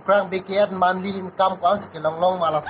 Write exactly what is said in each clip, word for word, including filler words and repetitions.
Mukrang B K F monthly income ko-ansi kelong long ma laso.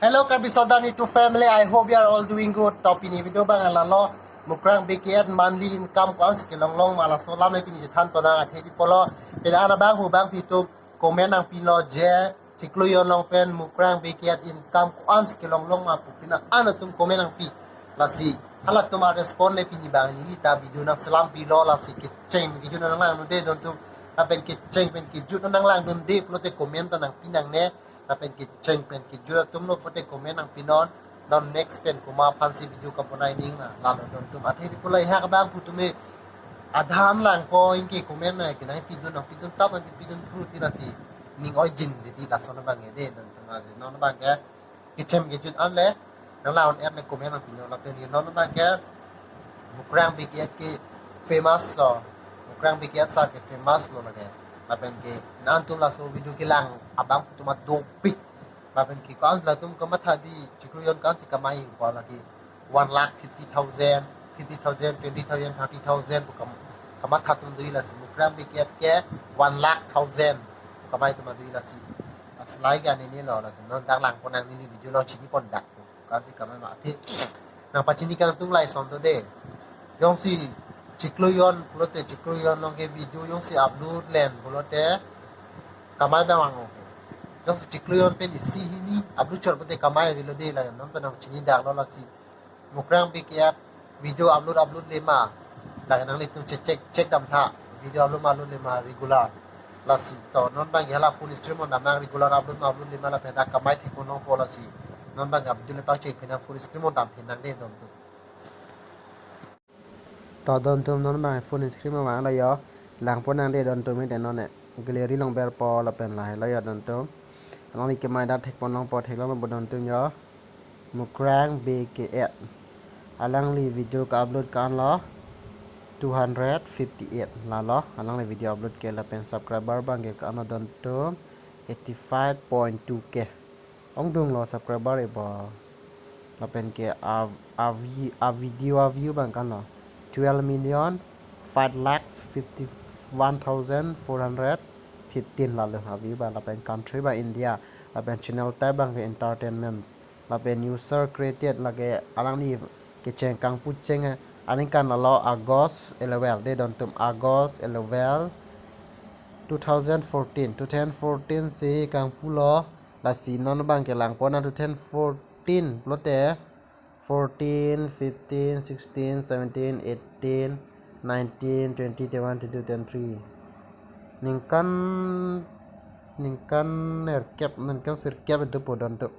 Hello Karbi Sodan YouTube family, I hope you are all doing good. To pini video abang lalo, Mukrang B K F monthly income ko-ansi kelong long ma laso alam le pini chethan ponang. Athe pi pulo, pini an abang hu bang pitum comment nangpilo je chiklo jon along pen Mukrang B K F income ko-ansi kelong long ma pu pini an atum comment nangpi. Lasi halatum a-respond le pini abang neli ta video nangselam pilo, lasi kecheng kejut nanglangdunde don atum, lapen kecheng pen kejut nanglangdunde pulote comment ta nangpi nangne, lapen kecheng pen kejut atum lo pulote comment nangpinon. Non next pen komat aphansi video kaponai ning na, lalo don atum. Athe pi pulo, hak abang pu tumi adhan lang po, anke comment nangkenangpidun, nangpidun tap, nangpidun thru ti lasi ning oi jin titi, lason abang ke de don atum. Aje non abang ke kechem kejut an le nanglang on air le comment nangpinon, lapen ke non abang ke Mukrang B K F ke famous lo, Mukrang B K F sir ke famous lo lake. Lapen ke nangtum laso video kelang abang pu tumi dopik. Lapen ke ko-ansi latum kamatha di, chiklo jon ko-ansi kamai ingkoi lake, one lakh fifty thousand, fifty thousand, twenty thousand, thirty thousand pu kam-, kamatha atum do-i, lasi Mukrang B K F ke one lakh thousand kamai atum do-i lasi. Lasi lai ke anini lo, lasi non dak lang ponang, neli video along chini pon dak ko-ansi kamai ma. Athe nangpachini kangtung lason do de. Jongsi chiklo jon pulote, chiklo jon along ke video jongsi upload len pulote kamai abang vang-o. Jongsi chiklo jon pen isi hini upload chot pulote kamai avelo de, la non pen nangchini dak lo. Lasi Mukrang B K F video upload upload le ma, lake nanglitum check check check dam tha, video upload ma upload le ma regular. Lasi to non abang ke hala full stream on dam nang, regular upload ma upload le ma, lapen ta kamai thek ponlongpo. Lasi non abang ke video le pangcheng phi nang, full stream on dam phi nang de don atum. To don atum, non abang full screen ma vang lo yo. Lang ponang de don atum, ite non ne gallery along berpo lapen lahelo yo don atum. Alangli kemai dak thek ponlongpo, theklongpo don atum yo. Mukrang B K F. Alangli video ka-upload ko-an lo two hundred fifty-eight lalo. Alangli video upload ke lapen subscriber abang ke ko-an lo don atum, eighty-five point two K. Ongdung lo subscriber ipo. Lapen ke a, a vi-, a video a view abang ko-an lo, twelve million five lakhs fifty-one thousand four hundred fifteen lalo a view abang. Lapen country abang India. Lapen channel type abang ke entertainments. Lapen user created lake alangli kecheng kangpu cheng aningkan lalo August eleven de don atum, August eleven, two thousand fourteen, two thousand fourteen si kangpu lo. Lasi non abang ke lang ponang two thousand fourteen pulote fourteen, fifteen, sixteen, seventeen, eighteen, nineteen, twenty, twenty-one, twenty-two, twenty-three. Ningkan, ningkan nerkep, ningkan sirkep itu po don atum.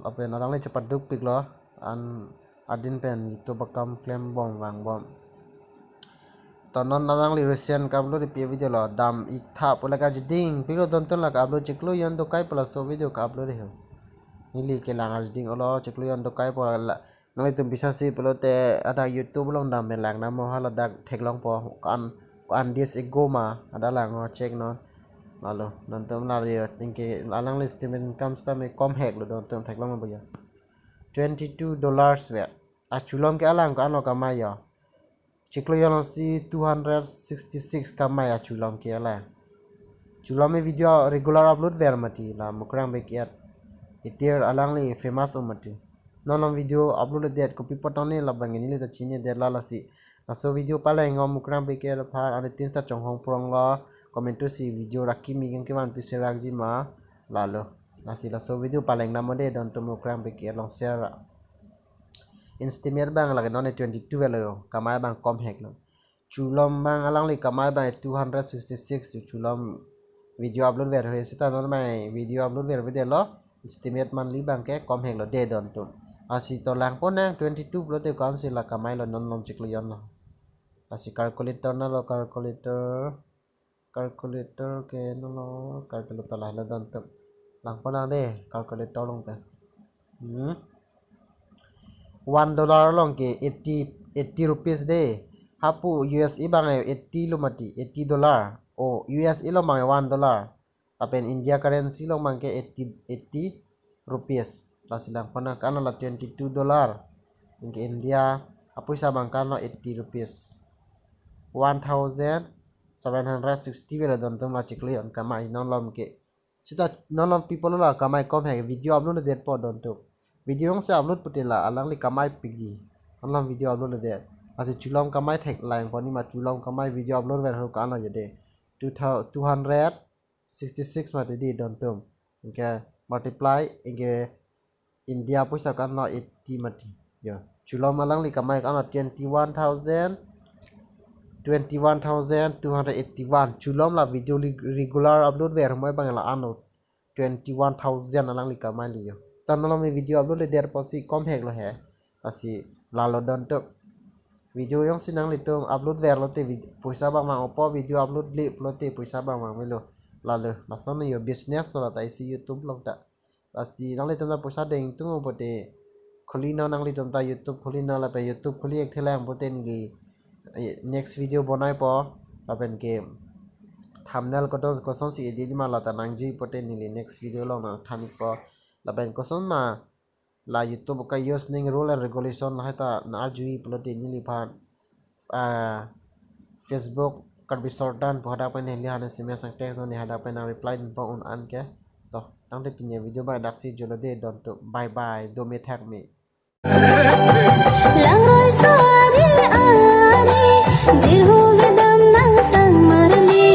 Lapen alangli chepaduk pik lo, an adin pen YouTube akam klem bom vang bom. To non alangli recent ka-upload pi video lo, dam ik tha pu lake arjiding pik lo don atum, lake upload chiklo jon dokai pu laso video ka-upload ho. Neli kelang arjiding olo, chiklo jon dokai pu la, nanglitum bisasi pulote hadak YouTube along dam pen lang nang mo, haladak theklongpo, ko-an, ko-an days ago ma hadak lang o, check non. Lalo don atum, lalo yo, anke alangli estimate income sitame komhek lo don atum, theklongpo yo. Twenty-two dollars ve. Achulom ke alang ko-an lo kamai yo. Chiklo jon along si two hundred sixty-six kamai achulom ke alang. Chulom e video regular upload ver mati la Mukrang B K F. Itir alangli famous o mati. Non along video upload det kopi apot tangte labang neli ta chini det la, lasi laso video paleng o Mukrang B K F aphan, ane tin ta chonghong prong lo, comment to si video ra kimi kangkevan pi serak ji ma, lalo. Lasi laso video paleng nang mo de don atum, Mukrang B K F along share. Estimate abang lake non twenty-two lo yo, kamai abang komhek lo. Chulom abang alangli kamai abang two hundred sixty-six, chulom video upload ver ho, seta non abang video upload ver video lo, estimate monthly abang ke komhek lo de don atum. Lasi to lang ponang twenty-two pulote ko-ansi la kamai lo, non along chiklo jon lo. Lasi calculator nang lo, calculator. Calculator ke nang lo, calculator lahelo don atum. Lang ponang de, calculator along pen. Hmm. One dollar along ke eighty, eighty rupees de. Hapu U S A abang eighty lo mati, eighty dollar. O, U S A along abang one dollar. Lapen India currency along abang ke eighty, eighty rupees. Lasi lang ponang ko-an lo, twenty-two dollar. Anke India apoisa abang ko-an lo, eighty rupees. one thousand seven hundred sixty velo don atum la chiklo-an kamai non malom ke. Seta non malom people la kamai komhek video upload det po don atum. Video jongsi upload pute la alangli kamai piji. Non malom video upload det. Lasi chulom kamai thek lang poni ma chulom kamai video upload ver ho ka-an lo jede. Two thousand, two hundred sixty-six mati di don atum. Anke multiply anke India poisa ka-an lo eighty mati. Yo, chulom alangli kamai ka-an lo twenty-one thousand, twenty-one thousand two hundred eighty-one. Chulom la video li regular upload ver humoi abang la-an lo twenty-one thousand alangli kamai li yo. Seta non malom video upload det pusi komhek lo he. Lasi lalo don atum. Video jongsi nanglitum upload ver lote vid-, poisa abang mang opo, video upload le pulote poisa abang mang melo. Lalo, lason yo business to la ta isi YouTube along ta. Lasi nanglitum ta poisa deng tung pote khuli non nanglitum ta YouTube khuli non lapen YouTube khuli ek thelang pote neli, eh, next video bonai po lapen ke thumbnail koson kosonsi edit ma la ta nangji pote neli next video along nangthan po lapen koson ma la YouTube ka use ning rule and regulation lahai ta nang-arjui pulote neliphan, ah, Facebook Karbi Short Dance pu hadak pen neli han S M S ang text neli hadak pen nang reply dunpo un-an ke. To, tangte pini video abang daksi jolo de don atum. Bye bye, dome thakme. Langroi so ari ari, jirhu vedam nang sang marli,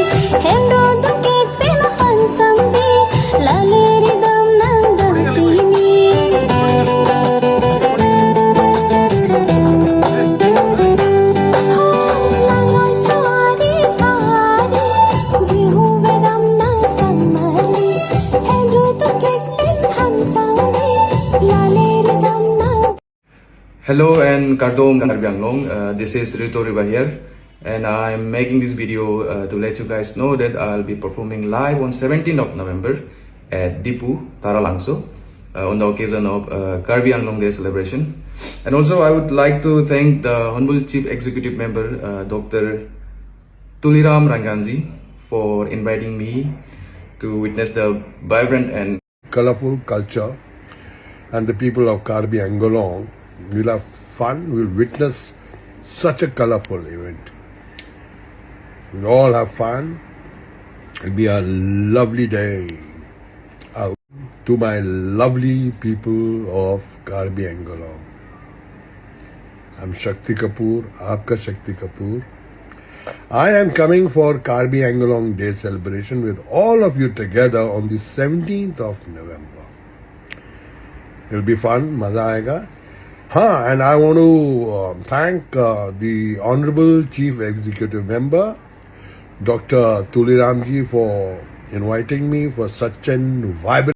hemro dukek pen han sang di, lale ridam nang dang tini. Langroi so ari ari, jirhu vedam nang sang marli, hemro dukek pen han sang di, lale ridam nang. Hello and kardom Karbi Anglong. Uh, this is Rito Riba here, and I'm making this video, uh, to let you guys know that I'll be performing live on seventeenth of November at Diphu, Taralangso, uh, on the occasion of, uh, Karbi Anglong Day celebration. And also, I would like to thank the Honorable Chief Executive Member, uh, Doctor Tuliram Ranganji, for inviting me to witness the vibrant and colorful culture, and the people of Karbi Anglong will have fun, will witness such a colorful event. We'll all have fun. It'll be a lovely day out. To my lovely people of Karbi Anglong, I'm Shakti Kapoor, आपका शक्ति Kapoor. I am coming for Karbi Anglong Day celebration with all of you together on the seventeenth of November. It'll be fun, मजा आएगा. हाँ, and I want to, uh, thank, uh, the Honorable Chief Executive Member, Doctor Tuliram ji, for inviting me for such an vibrant